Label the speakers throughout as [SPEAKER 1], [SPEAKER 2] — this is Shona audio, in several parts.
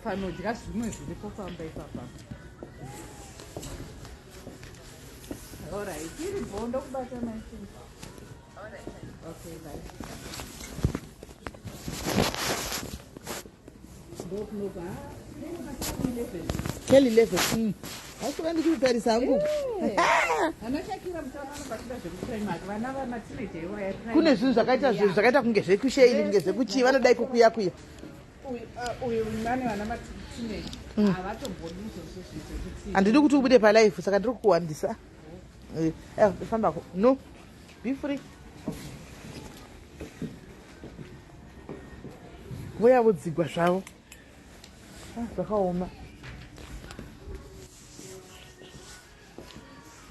[SPEAKER 1] Kufanodya zvimwe zviripo pamba ipapa. Alright, iri bho ndokubata mai. Alright. Okay, bye. Ndokunobva.
[SPEAKER 2] Kelly level. Asi ndiri kutarisa hangu. Kune zvinhu zvakaita zvinhu zvakaita kunge zvekusheili kunge zvekuchii vanodai kukuya kuya. Handidi kuti ubude palife saka ndiri kukuwandisa. Eh, eh, fambako. No. Be free. Voya vodzigwa zvavo. Ah, zvakaoma.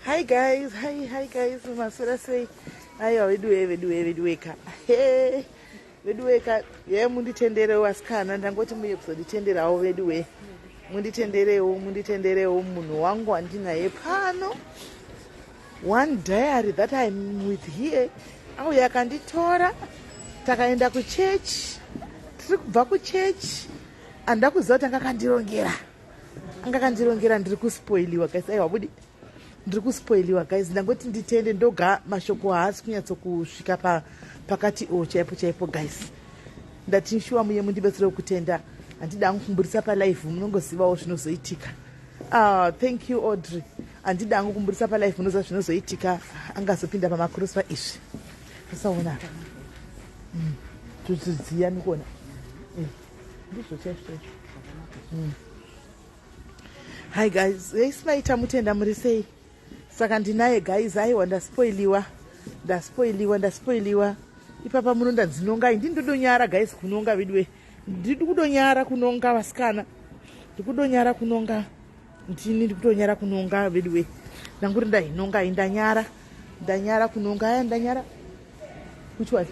[SPEAKER 2] Hi guys, hi hi guys, maswera sei? Aiwa veduwe veduwe veduwe ka. Hey, veduwe ka. Ye munditenderewo asikana, ndangoti muye kuzonditenderawo veduwe. Munditenderewo, munditenderewo munhu wangu wandinaye pano. One diary that I'm with here. Auya akanditora takaenda kuchurch. Tiri kubva kuchurch. Handida kuziva kuti anga akandirongera. Anga akandirongera ndiri kuspoiliwa guys. Aiwa budi. Ndiri kuspoiliwa guys. Ndangoti nditende ndoga mashoko haasi kunyatsokusvika pa pakati o chaipo chaipo guys. Ndati shuwa muye mundibetsere kutenda. Handida hangu kumburisa palive munongozivawo zvinozoitika. Ah, thank you Audrey. Handida hangu kumburisa palive munoziva zvinozoitika. Angazopinda pamakuruswa izvi. Usaona. Tuziziya nikuona. Eh, ndizvo chaizvo chaizvo. Hi guys, hey Smaita mutenda muri sei? Saka ndinaye guys, aiwa ndaspoiliwa. Ndaspoiliwa, ndaspoiliwa. Ipapa muno ndanzinonga, ndini ndodonyara guys kunonga veduwe. Ndidi kudonyara kunonga vasikana. Ndikudonyara kunonga. Ndini ndikutonyara kunonga veduwe. Ndanguri ndainonga indanyara. Ndanyara kunonga aya ndanyara. Which one?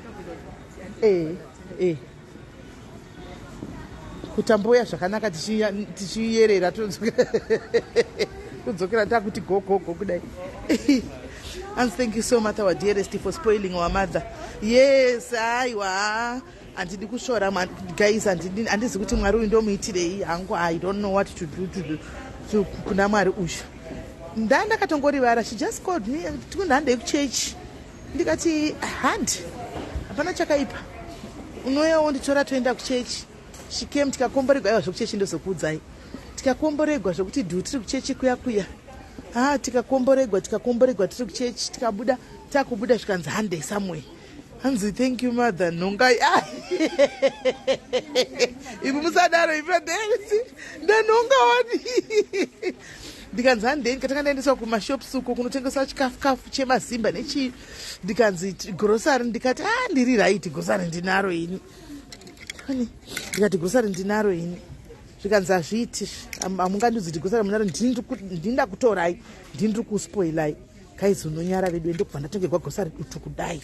[SPEAKER 2] Eh, eh. Kutamboya zvakanaka tichiyerera todzokera takuti go go go kudai. And thank you so much our dearest for spoiling our mother. Yes, aiwa. Handidi kusvora guys, handizi kuti Mwari uyu ndomuitirei hangu. I don't know what to do to do to kuna Mwari uyu. Ndakatongorivara. She just called me tikunhandei kuchurch. Ndikati handi hapana chakaipa, unouya wonditora toenda kuchechi. She came tikakomboregwa. Aiwa zvekuchechi ndozokuudzai. Tikakomboregwa zvekuti dhu tiri kuchechi kuya kuya. Ah, tikakomboregwa tikakomboregwa tiri kuchechi tikabuda takubuda zvikanzi handei somewhere. Hanzi thank you mother nhongai. Ah. Imi musadaro imi vaderesi. Ndanhonga wani. Ndikanzi handei ndikatanga ndaendeswa kumashops uko kunotengeswa chikafu kafu chemazimba nechii. Ndikanzi grocery ndikati ah ndiri right grocery ndinaro ini. Ndikati grocery ndinaro ini. Zvikanzi hazviiti hamungandiudzi kuti grocery munaro ndini ndakutorai ndini ndiri kuspoilai. Guys unonyara vedu ndokubva ndatengerwa grocery dutu kudai.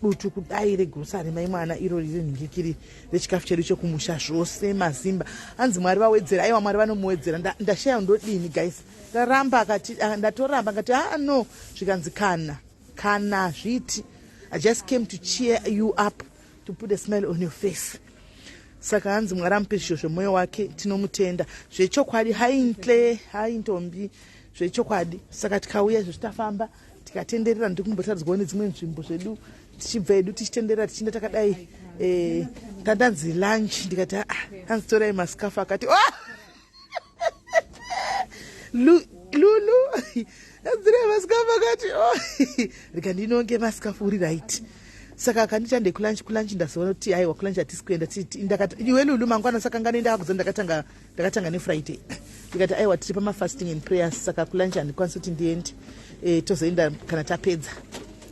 [SPEAKER 2] Dutu kudai regrocery mai mwana iro riri nhingikiri rechikafu chedu chekumusha zvose mazimba. Hanzi Mwari vawedzera. Aiwa Mwari vanomuwedzera. Ndashaya ndodini guys. Ndaramba akati ndatoramba akati ah no zvikanzi kana kana hazviiti. I just came to cheer you up to put a smile on your face. Saka hanzi Mwari amupe zvisho zvemwoyo wake tinomutenda zvechokwadi. Haintle hai ntombi zvechokwadi. Saka tikauya izvo tafamba tikatenderera ndiri kumbotaridzwawo nedzimwe nzvimbo zvedu tichibva hedu tichitenderera tichienda takadai. Tandanzi lunch ndikati ah hanzi torai mascarf akati oh! Lulu anzirai mascarf akati oh! Rega ndinonge mascarf uri right. Saka akanditi ande kulunch kulunch ndazoona kuti aiwa kulunch hatisi kuenda ndakati iwe Lulu mangwana saka nganoenda akuzo ndakatanga neFriday. Ndikati aiwa tiri pama fasting and prayers saka kulunch handikwanisi kuti ndiende. Tozoenda kana tapedza.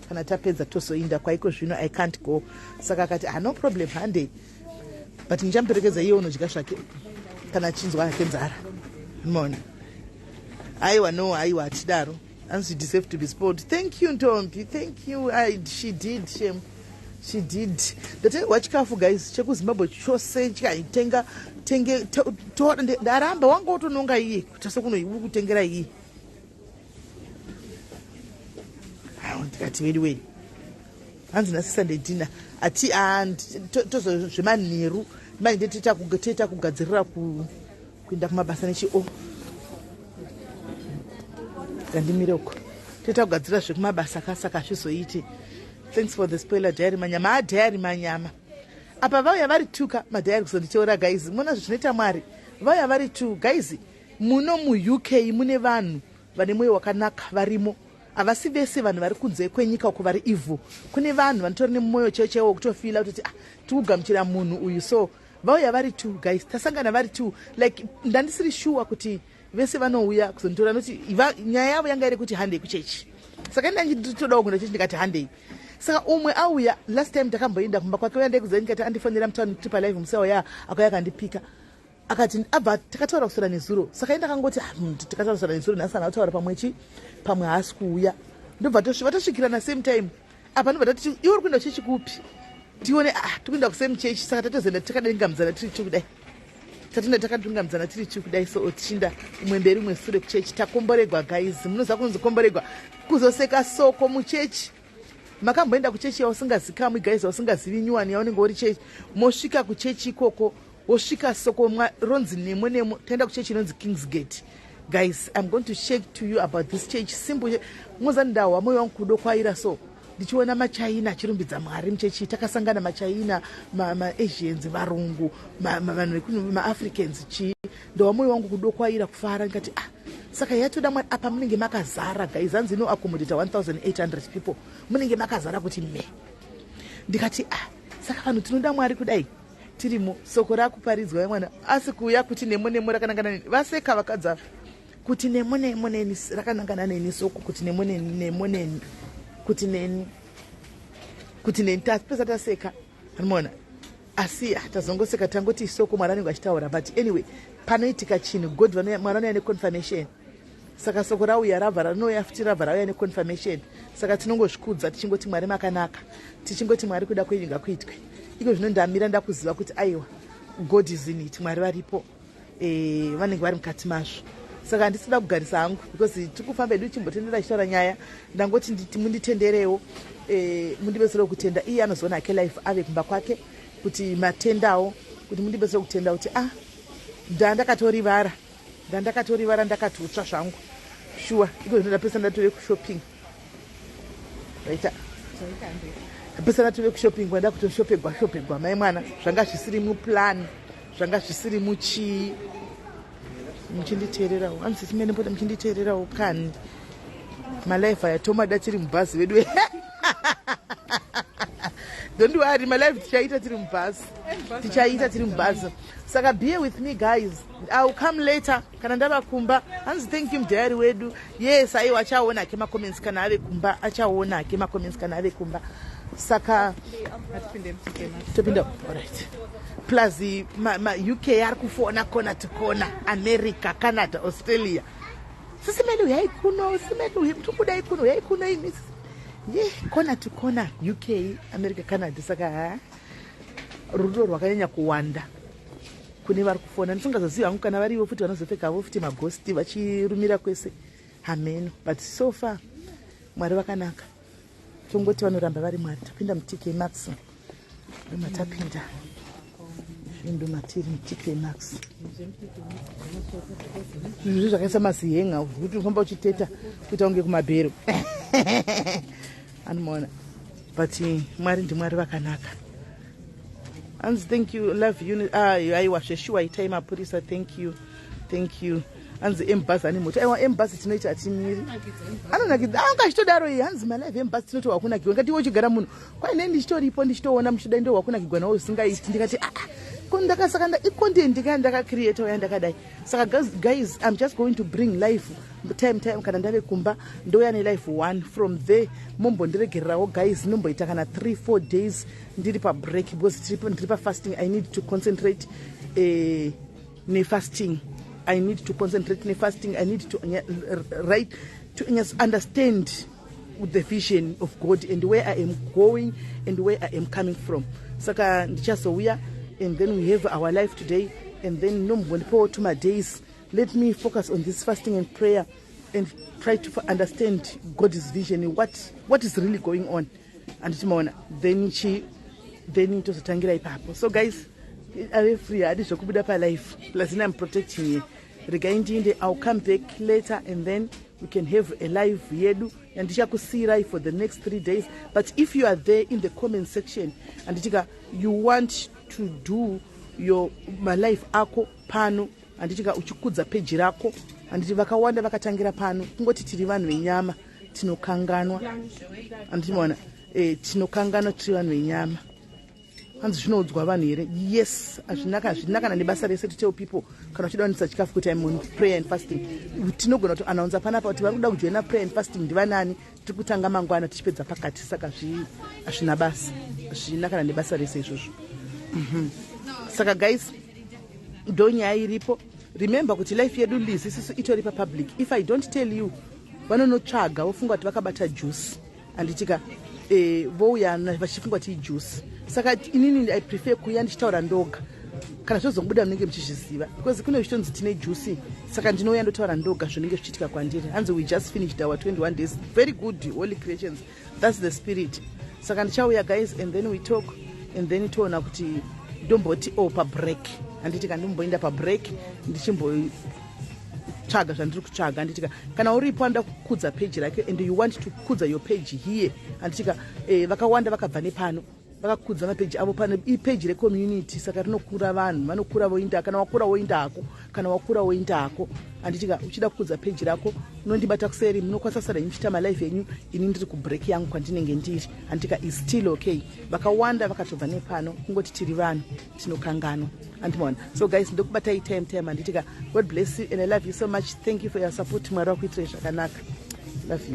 [SPEAKER 2] Kana tapedza tozoenda kwaiko zvino I can't go. Saka akati ah no problem handei. But ndichamuperekedza iye unodya zvake kana achinzwa hake nzara. Unoona? Aiwa no aiwa hatidaro. And she deserve to be spoiled. Thank you Ntombi. Thank you. She did shame. She did. Ndatengerwa chikafu guys chekuZimbabwe chose chikaitenga tenge tora ndaramba wanga utononga iye kuti sekuno uri kutengera iye. Ayo ndikati wedu wedu. Hanzi nasi Sunday dinner ati tozo zvemanheru Manje teta kugadzirira kuenda kumabasa nechio. Ngandimire uko. Teta kugadzirira zvekumabasa ka, saka hazvizoiti. Thanks for the spoiler, diary manyama. Ah, diary manyama. Apa vauya vari tuka madiary kuzonditeura, guys. Mona zvinoita Mwari. Vauya vari two, guys. Muno muUK mune vanhu vane mwoyo wakanaka varimo. Havasi vese vanhu vari kunze kwenyika uko vari evil. Kune vanhu vanotori nemwoyo chaiwo chaiwo wekutofeela kutoti, ah, tikugamuchira munhu uyu. So vauya vari two, guys. Tasangana vari two. Like, ndandisiri sure kuti vese vanouya kuzonditora, noti nyaya yavo yanga iri kuti handei kuchechi. Saka ndanditodawo kuenda chechi, ndikati handei. Saka umwe auya. Last time takamboenda kumba kwake, uya ndekuziva, ndikati andifonera mutauni tiri palive musi auya, akauya akandipika, akati abva takataura kuswera nezuro. Saka indakangoti, ah, takataura kuswera nezuro, nhasi ana kutaura pamwe chi pamwe haasi kuuya. Ndobva vatosvikirana same time. Apa ndobva tati, iwe uri kuenda kuchechi kupi? Tione. Ah, tikuenda kusame church. Saka tatozoenda takadengamidzana tiri two kudai, tatoenda takadungamidzana tiri two kudai. So tichinda umwe mberi, umwe sure kuchechi. Takomboregwa, guys. Munoziva kunzi komboregwa, kuzoseka soko muchechi. Makamboenda kuchechi yausingazikamwi, guys, yausingazivi, nyuwani yaunenge uri chechi, mosvika kuchechi ikoko, wosvika soko ronzi nemo nemo. Taenda kuchechi inonzi Kingsgate. Guys, I'm going to share to you about this church. Simple, moza ndahwa mwoyo wangu kudokwaira. So ndichiona maChina achirumbidza Mwari muchechi. Takasangana maChina, maAsians, varungu, vanhu vemaAfricans. Chii, ndowa mwoyo wangu kudokwaira, kufara. Ndikati, ah, saka yatoda Mwari. Apa munenge makazara, guys. Hanzi inoaccommodata 1800 people. Munenge makazara kuti me. Ndikati, ah, saka vanhu tinoda Mwari kudai tirimo. Soko rakuparidzwa mwana asi kuuya kuti nemo nemo rakanangana neni. Vaseka vakadzi ava kuti nemo nemo neni, rakanangana neni soko, kuti nemo neni, nemo neni, kuti neni, kuti neni. Tapesa taseka, anomaona. Asi tazongoseka, tangoti soko Mwari anenge achitaura. But anyway, panoitika chinhu, God, Mwari anouya neconfirmation. Saka soko rauya, rabva ranouya futi, rabva rauya neconfirmation. Saka tinongozvikudza tichingoti Mwari makanaka, tichingoti Mwari kuda kwenyu ngakuitwe. Iko zvino ndamira, ndakuziva kuti aiwa, God is in it. Mwari varipo, vanenge vari mukati mazvo. Saka handisida kugarisa hangu because tiri kufamba hedu, tichimbotendera achitaura nyaya. Ndangoti munditenderewo, mundibetserewo kutenda. Iye anozoona hake life ave kumba kwake kuti matendawo, kuti mundibetsere kutenda kuti, ah, ndandakatorivara, ndandakatorivara, ndakatotsva zvangu shuwa. Iko zvino ndapesa ndatove kushopping, raita ndapesa ndatove kushopping, kwanda kutoshopegwa shopegwa mai mwana. Zvanga zvisiri muplan, zvanga zvisiri muchii. Muchinditeererawo, hanzi simene pota muchinditeererawo kani. Malive aya tomada tiri mubhazi vedu. Don't worry, malive tichaita tiri mubhazi, tichaita tiri mubhazi. Saka bear with me, guys. I will come later kana ndava kumba. Hanzi thank you, mudiary wedu. Yes, aiwa, achaona hake macomments kana ave kumba, achaona hake macomments kana ave kumba. Saka topinda. Alright. Plus ma UK ari kufona kona to kona, America, Canada, Australia. Sisimeli, uyai kuno. Simeli, tikudai kuno, uyai kuno imi. Ye kona to kona, UK, America, Canada. Saka ha, rudo rwakanyanya kuwanda kune vari kufona. Ndisingazozivi hangu kana varivo futi vanozopfekavo futi maghost vachirumira kwese, hameno. But so far Mwari vakanaka, tongoti vanoramba vari Mwari. Tapinda muTK Maxx, ndomatapinda, ndomatiri muTK Maxx. Zvinhu zvakaisa mazihenga kuti ufamba uchiteta kuita kunge kumabhero, anomaona. But Mwari ndiMwari vakanaka. Hanzi thank you, love you. Ah, aiwa, zveshuwa, itai mapurisa. Thank you, thank you. Hanzi embhazi ane moto. Aiwa, embhazi tinoita hatimiri, anonakidza. Anga achitodaro iye. Hanzi malive embhazi tinoti wakunakirwa. Ngati iwe uchigara munhu kwaine, ndichitoripo, ndichitoona muchidai, ndo wakunakirwa nawo usingaiti. Ndikati, aa, ko ndakasaka icontent kaya ndakacreata uya ndakadai. Saka guys, I'm just going to bring life time time. Kana ndave kumba, ndouya nelive one. From there mombondiregererawo, guys. Ndomboita kana 3 4 days ndiri pabreak because ndiri pafasting. I need to concentrate nefasting. I need to concentrate nefasting. I need to, right, to understand the vision of God and where I am going and where I am coming from. Saka ndichazouya and then we have our life today and then nombondipowo 2 days. Let me focus on this fasting and prayer and try to understand God's vision, what is really going on. Andichimaona, then chi then tozotangira ipapo. So guys, Ave free, haadi zvekubuda palive. Plus ini am protecting ye. Regai ndiinde, I'll come back later and then we can have a live yedu yandichakusiyirai for the next 3 days. But if you are there in the comment section, handitika, you want to do your malive ako pano, handitika, uchikudza peji rako, handiti vakawanda vakatangira pano. Kungoti tiri vanhu venyama, tinokanganwa, handimaona? Tinokanganwa, tiri vanhu venyama. Hanzi zvinoudzwa vanhu here? Yes, hazvina kana nebasa rese to tell people kana uchida kuendesa chikafu kuti I'm on prayer and fasting. Tinogona kutoannouncer panapa kuti vari kuda kujoina prayer and fasting ndivanani, tiri kutanga mangwana tichipedza pakati. Saka hazvina basa, hazvina kana nebasa rese izvozvo. Saka guys, ndo nyaya iripo. Remember kuti life yedu, Liz, isusu itori papublic. If I don't tell you, vanonotsvaga vofunga kuti vakabata juice, handitika? Vouya vachifunga kuti ijuice. Saka inini I prefer kuuya ndichitaura ndoga. Kana zvozobuda, munenge muchizviziva, because kune zvichitonzi tine juice. Saka ndinouya ndotaura ndoga zvinenge zvichiitika kwandiri. Hanzi we just finished our 21 days. Very good, Holy Creations, that's the spirit. Saka ndichauya, guys, and then we talk and then toona kuti ndomboti o pabreak, handitika? Ndomboenda pabreak ndichimbotsvaga zvandiri kutsvaga, handitika? Kana uripo anoda kukudza peji rake and you want to kudza your page here, handitika? Vakawanda vakabva nepano vakakudza mapeji avo pano. Ipeji recommunity, saka rinokura, vanhu vanokura voinda. Kana wakura woindako, kana wakura woindako, handitika? Uchida kukudza peji rako, unondibata kuseri. Munokwanisa kusara muchiita malive enyu, ini ndiri kubreak yangu kwandinenge ndiri, handitika? Is still okay. Vakawanda vakatobva nepano. Kungoti tiri vanhu, tinokanganwa, andimaona? So guys, ndokubatai time time, handitika? God bless you and I love you so much. Thank you for your support. Mwari wakuitirai zvakanaka. Love you.